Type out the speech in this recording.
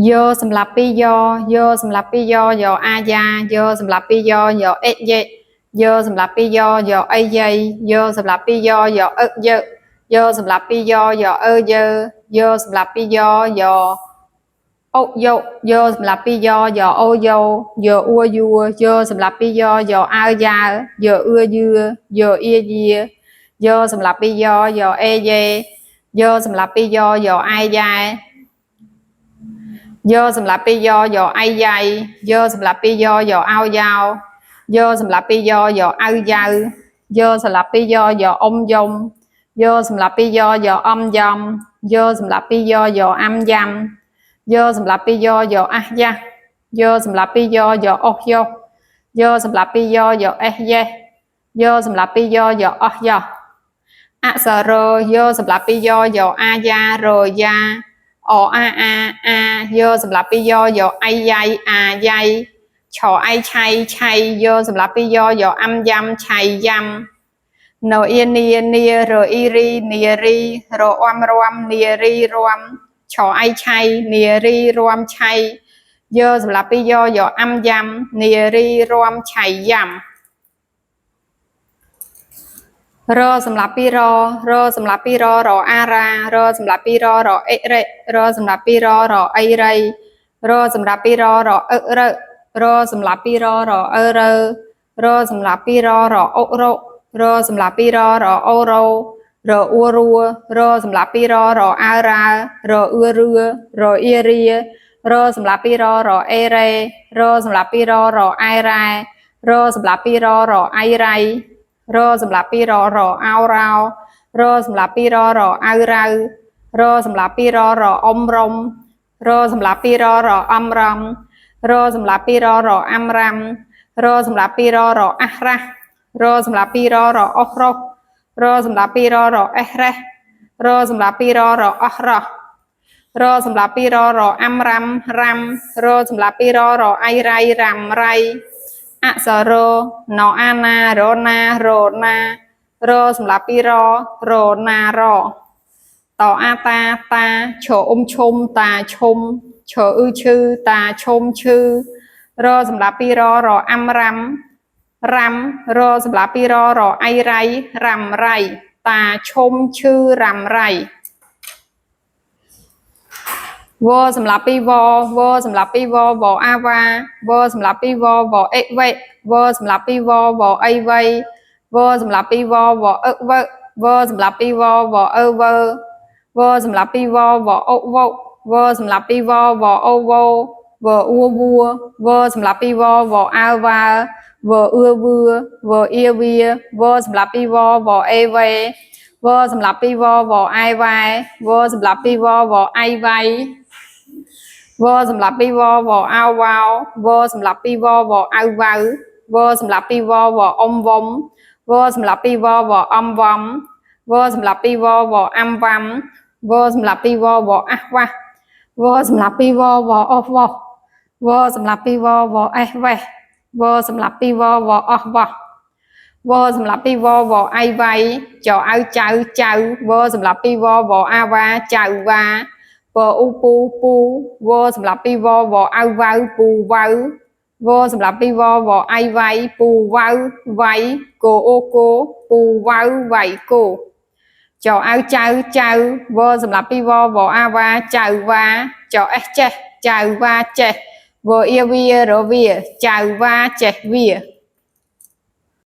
យោសម្រាប់ពីយោយោសម្រាប់ពីយោយោអាយ៉ាយោសម្រាប់ពីយោយោអិយិយោសម្រាប់ពីយោយោអីយីយោសម្រាប់ពីយោយោអឹកយឹយោសម្រាប់ពីយោយោអឺយើយោសម្រាប់ពីយោយោអូយោយោសម្រាប់ពីយោយោអូយោយោអួយួយោសម្រាប់ពីយោយោអើយ៉ាយោអឿយឺយោអៀយាយោសម្រាប់ពីយោយោអេយេយោសម្រាប់ពីយោយោអែយ៉ែ យោសម្រាប់ពីយោយោអៃយ៉ៃយោសម្រាប់ពីយោយោអោយ៉ោយោសម្រាប់ពីយោយោអៅយ៉ៅយោសម្រាប់ពីយោយោអុំយំយោសម្រាប់ពីយោយោអំយ៉ំយោសម្រាប់ពីយោយោអាំយ៉ាំយោសម្រាប់ពីយោយោអះយ៉ាស់យោសម្រាប់ពីយោយោអុសយោយោសម្រាប់ពីយោយោអេះយេះយោសម្រាប់ពីយោយោអស់យោអក្សរយោសម្រាប់ពីយោយោអាយ៉ារយ៉ា អអាអាអាយោសម្រាប់ពីយោយោអៃយ៉ៃអាយ៉ៃឆអៃឆៃឆៃយោសម្រាប់ពីយោយោអាំយ៉ាំឆៃយ៉ាំណអៀនីនីរអ៊ីរីនីរីរអមរមនីរីរមឆអៃឆៃនីរីរមឆៃយោសម្រាប់ពីយោយោអាំយ៉ាំនីរីរមឆៃយ៉ាំ រសម្រាប់ពីររសម្រាប់ពីររអារ៉ារសម្រាប់ពីររអិរិរសម្រាប់ពីររអីរៃរសម្រាប់ពីររអឹកររសម្រាប់ពីររអឺររសម្រាប់ពីររអុររសម្រាប់ពីររអូរ៉ូរអួរួរសម្រាប់ពីររអើរ៉ារអឿរឿរអៀរារសម្រាប់ពីររអេរ៉េរសម្រាប់ពីររអែរ៉ែរសម្រាប់ពីររអៃរ៉ៃ រសម្រាប់ពីររអោរោរសម្រាប់ពីររអៅរៅរសម្រាប់ពីររអុំរុំរសម្រាប់ពីររអំរំរសម្រាប់ពីររអាំរ៉ាំរសម្រាប់ពីររអះរ៉ាស់រសម្រាប់ពីររអុសរុសរសម្រាប់ពីររអេះរេះរសម្រាប់ពីររអស់រោះរសម្រាប់ពីររអាំរ៉ាំរ៉ាំរសម្រាប់ពីររអៃរៃរ៉ាំរៃ អក្សរណអាណារណារណារសម្រាប់ពីររណារតអាតាតាឈអ៊ុំឈុំតាឈុំឈអ៊ឺឈឺតាឈុំឈឺរសម្រាប់ពីររអាំរ៉ាំរ៉ាំរសម្រាប់ពីររអៃរៃរ៉ាំរៃតាឈុំឈឺរ៉ាំរៃ វសម្រាប់ពីវវសម្រាប់ពីវវអាវ៉ាវសម្រាប់ពីវវអិវិវសម្រាប់ពីវវអីវៃវសម្រាប់ពីវវអឹវវសម្រាប់ពីវវអឺវវសម្រាប់ពីវវអុវវសម្រាប់ពីវវអូវវអ៊ូវវសម្រាប់ពីវវអើវ៉ាវអឺវវអៀវវសម្រាប់ពីវវអេវេវសម្រាប់ពីវវអែវ៉ែវសម្រាប់ពីវវអៃវៃ វសម្រាប់ពីវវអោវោវសម្រាប់ពីវវអៅវៅវសម្រាប់ពីវវអុំវំវសម្រាប់ពីវវអំវំវសម្រាប់ពីវវអាំវ៉ាំវសម្រាប់ពីវវអះវ៉ាស់វសម្រាប់ពីវវអស់វោះវសម្រាប់ពីវវអេះវេះវសម្រាប់ពីវវអស់វោះវសម្រាប់ពីវវអៃវៃចអៅចៅចៅវសម្រាប់ពីវវអាវ៉ាចៅវ៉ា ពអ៊ូពូពូវសម្រាប់ពីវវអៅវៅពូវៅវសម្រាប់ពីវវអៃវៃពូវៅវៃគោអូគោពូវៅវៃគោចអៅចៅចៅវសម្រាប់ពីវវអាវ៉ាចៅវ៉ាចអេះចេះចៅវ៉ាចេះវអៀវារវាចៅវ៉ាចេះវា